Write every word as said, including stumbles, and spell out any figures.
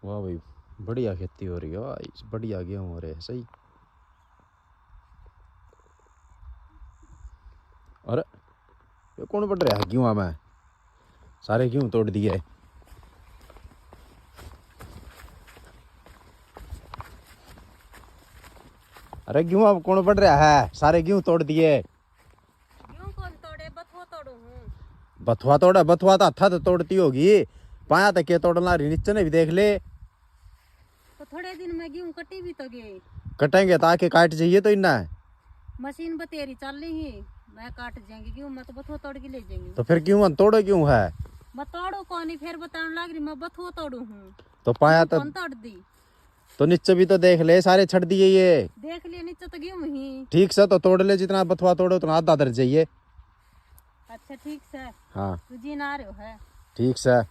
वाह भाई, बढ़िया खेती हो रही है भाई, बढ़िया गेहूं हो रहे हैं सही। अरे, ये कौन बढ़ रहा है गेहूं में? सारे गेहूं तोड़ दिए। अरे, गेहूं अब कौन बढ़ रहा है? सारे गेहूं तोड़ दिए। गेहूं कौन तोड़े? बथुआ तोड़ू हूँ। बथुआ तोड़े? बथुआ तो हथा तो तोड़ती होगी, पाया तो के तोड़ना रही, नीचे ने भी देख ले। तो थोड़े दिन में गेहूं कटी भी तो गए। कटेंगे तो आके काट जाइए तो इन्ना है। मशीन बतेरी चल रही है, मैं काट जाएंगे गेहूं, मैं तो बथुआ तोड़ के ले जाएंगे। तो फिर क्यों तोड़ो क्यों है? मैं तोड़ू कौन ही, फिर बताने लग रही मैं बथुआ तोड़ू हूँ। तो पाया तो कौन तोड़ दी? तो नीचे भी तो देख ले, सारे छड़ दिए ये। देख लिए, नीचे तो गेहूं ही। ठीक से तो तोड़ ले, जितना बथुआ तोड़ो उतना आधा धर जाइए। अच्छा, ठीक से। हाँ। तू जी ना रहो है। ठीक से।